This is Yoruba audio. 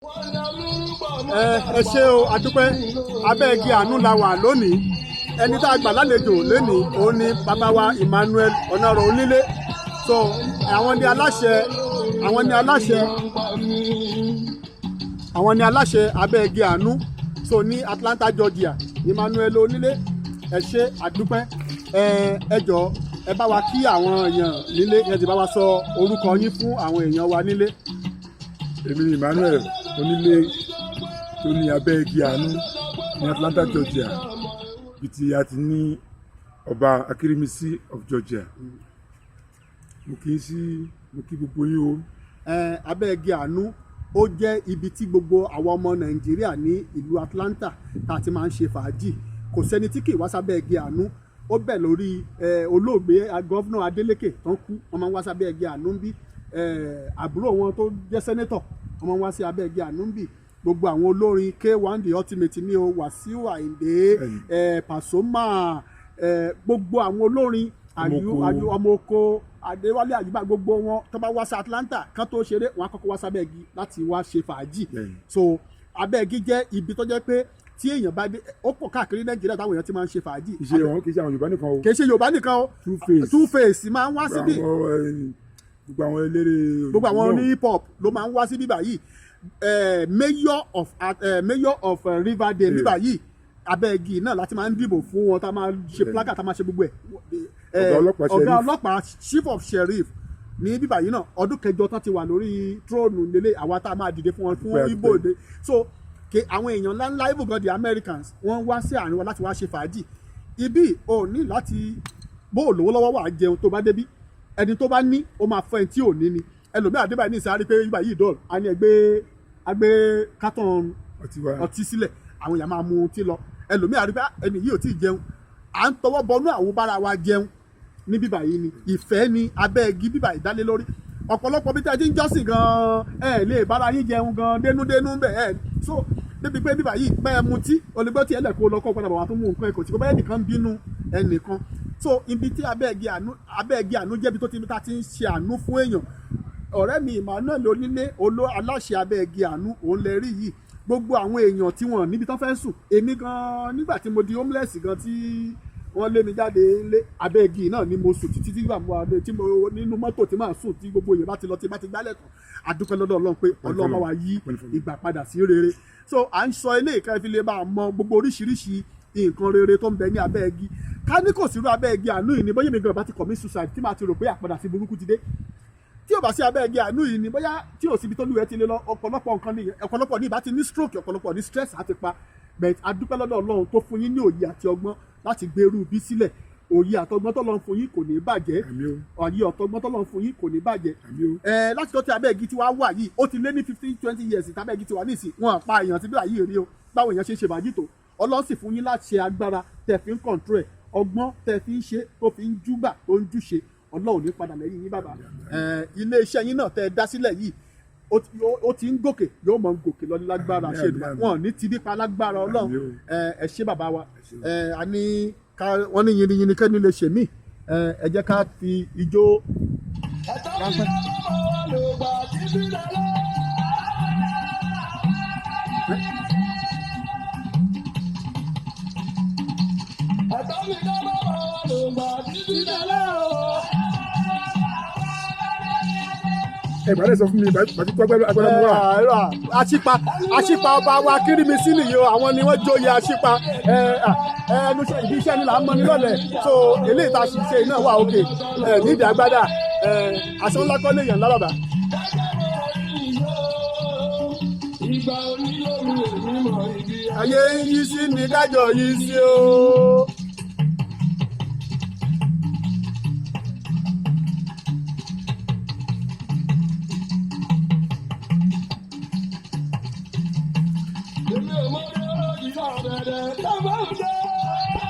Ẹ ṣé o, adúpẹ́. Abẹ́ igi àánú la wà lónìí. Ẹni tá a gbà lálejò lónìí, òun ni bàbá wa Emmanuel Ọ̀nàrọ̀ Onílé. So àwọn ni aláṣẹ abẹ́ igi àánú, so ní Atlanta, Georgia. Emmanuel Onílé, ẹ ṣé, àdúpẹ́. Ẹ jọ̀ọ́, ẹ bá wa kí àwọn èèyàn nílé, ẹ sì bá wa sọ orúkọ yín fún àwọn èèyàn wa nílé. Èmi ni Emmanuel Onílé tó ní abẹ́ igi àánú ní Atlanta, Georgia, bí tí a ti ní ọba Akérèmísí of Georgia. Mo kì í sí, mo kí gbogbo yín o. Abẹ́ igi àánú, ó jẹ́ ibi tí gbogbo àwọn ọmọ Nàìjíríà ní ìlú Atlanta tá a ti máa ń ṣe fàájì. Kò sẹ́ni tí kì í wá sábẹ́ igi àánú. Ó bẹ̀ lórí olóògbé governor Adeleke tán kú, wọ́n máa ń wá sábẹ́ igi àánú ń bí. Àbúrò wọn tó jẹ́ senator, wọ́n máa ń wá sí abẹ́ igi àánú ń bí. Gbogbo àwọn olórin, K1 The Ultimate ní o, Wàsíù Àyìndé, Pasuma, gbogbo àwọn olórin àyù àyù, ọmọ oko, Adéwálé Àyùbá, gbogbo wọn tó bá wá sí Atlanta kán tó ṣeré, wọn á kọ́kọ́ wá sábẹ́ igi láti wá ṣe fàájì. So abẹ́ igi jẹ́ ibi tó jẹ́ pé tí èèyàn bá dé, ó pọ̀ káàkiri Nàìjíríà táwọn èèyàn ti máa ń ṣe fàájì. Kì í ṣe àwọn, kì í ṣe àwọn Yorùbá nìkan o. Kì í ṣe Yorùbá nìkan o. Two Face. Two Face máa ń wá síbí. Gbogbo àwọn eléré. Gbogbo àwọn ní hip hop ló máa ń wá síbí báyìí. Mayor of Riverdale bíbá yìí, abẹ́ igi náà láti máa ń dìbò fún wọn, tá a máa ṣe placard, tá a máa ṣe gbogbo ẹ̀. Ọ̀gá ọlọ́pàá, ọ̀gá sheriff. Ọlọ́pàá, chief of sheriff ní bíbá yìí náà, ọdún 8 tán ti wà lórí throne lélẹ̀, àwa tá a máa dìde fún wọn fún Ìbò dé. So ke àwọn èèyàn ńláńlá, even gan the Americans, wọ́n wá sí àárín wa láti wá ṣe fàájì. Ibi ò ní láti bó o lówó lọ́wọ́, wà á jẹun tó bá débí. Ẹni tó bá ní, ó máa fún ẹni tí ò ní ni. Ẹlòmíà débà ní ìsáré pé ibà yìí dọ́ọ̀lù, a ní ẹgbẹ́ agbé carton ọtí wa, ọtí sílẹ̀, àwọn èèyàn máa mu ọtí lọ. Ẹlòmíà rí bá ẹni yìí ò tí ì jẹun, à ń tọwọ́ bọnú àwọn bára wa jẹun ní bíbà yìí ni. Ìfẹ́ ni abẹ́ igi bíbà yìí dálé lórí. Ọ̀pọ̀lọpọ̀ bí tí a ti ń jọ́sìn gan-an, ẹ lè bára yín jẹun gan dénúdénú bẹ̀ ẹ. So débi pé bíbà yìí bẹ́ẹ̀ mutí, olùgbọ́ tí ẹlẹ́kọ̀ọ́ lọ́kọ́ padà bọ̀ wá tó mú nǹkan ẹ̀kọ́ tí kò bá ẹnìkan ń bínú ẹnìkan. So ibi tí abẹ́ igi àánú jẹ́bi tó ti ta ti ń ṣe àánú fún èèyàn. Ọ̀rẹ́ mi Emmanuel Onílé, oló aláṣẹ abẹ́ igi àánú, òun lè rí yìí. Gbogbo àwọn èèyàn tí wọ́n níbi tán fẹ́ sùn, èmi gan nígbà tí mo di homeless gan, tí wọ́n lé mi jáde lé, abẹ́ igi náà ni mo sùn títí tí mo tí mo nínú mọ́tò tí màá sùn tí gbogbo èèyàn bá ti lọ, tí bá ti gbálẹ̀ tán. Àdúpẹ́ lọ́dọ̀ Ọlọ́run pé Ọlọ́run bá wa yí ìgbà padà sí rere. So à ń sọ eléyìí ká fi lè bá a mọ gbogbo oríṣiríṣi nǹkan rere tó ń bẹ ní abẹ́ igi. Ká ní kò sírú abẹ́ igi àánú yìí ni, bóyá èmi gan bá ti commit suicide, tí màá ti rò pé àpadà sí burúkú ti dé. Tí ò bá sí abẹ́ igi àánú yìí ni, bóyá tí ò síbi tó lúwẹ̀ẹ́ ti lé lọ, ọ̀pọ̀lọpọ̀ nǹkan ní, ọ̀pọ̀lọpọ̀ ní ìbá ti ní stroke, ọ̀pọ̀lọpọ̀ ní stress àti pa. But adúpẹ́ lọ́dọ̀ Ọlọ́run tó fún yín ní òye àti ọgbọ́n láti gbé irú bí sílẹ̀. Òye àtọgbọ́n tọ́lọ́run fún yín kò ní bàjẹ́. Òye àtọgbọ́n tọ́lọ́run fún yín kò ní bàjẹ́. Ẹ láti tó tí abẹ́ igi tí wàá wà yìí, ó ti lé ní 15, 20 years tábẹ́ igi tí wà nísìn, wọn pa èèyàn síbí àyè rí o. Báwo èèyàn ṣe ń ṣe fàájì tó, Ọlọ́run sì fún yín láti ṣe agbára tẹ̀ fi ń control ẹ̀, ọgbọ́n tẹ̀ fi ń ṣe, tó fi ń júgbà, tó ń júṣe. Ọlọ́run ní padà lẹ́yìn yín, bàbá. Ilé iṣẹ́ yín náà tẹ́ ẹ dá sílẹ̀ yìí, ó ti ń gòkè, yóò mọ̀ ń gòkè lọ lágbára ṣe wọn ní ti bí pa lágbára Ọlọ́run. Ẹ ṣé, bàbá wa. A ní ká wọ́n ní yinyinyin kẹ́ni lè ṣe mí. Ẹ jẹ́ ká fi ijó ráńpẹ́. Ẹ̀tọ́ mi ká bá wà ló gbà títí dalẹ́ o. Ẹ bá lè sọ fún mi bàtí tó agbára mú wa. Àṣìpa, àṣìpa ọba wa Kírímísí nìyí o. Àwọn ni wọ́n joyè àṣìpa. Ẹnu ibi iṣẹ́ ni là ń mọ ní lọ́lẹ̀. So eléyìí tá a ṣe iná wà òkè nídìí agbádá, aṣọ ńlá kọ́ léèyàn ńlá, bàbá. Ìgbà onílòrù èmi mọ̀ ibi. Ayé ń yí sí ni kájọ yí sí o. Èmi ò mọ bí ọ̀rọ̀ yìí náà bẹ̀rẹ̀. Táwọn ń jẹ́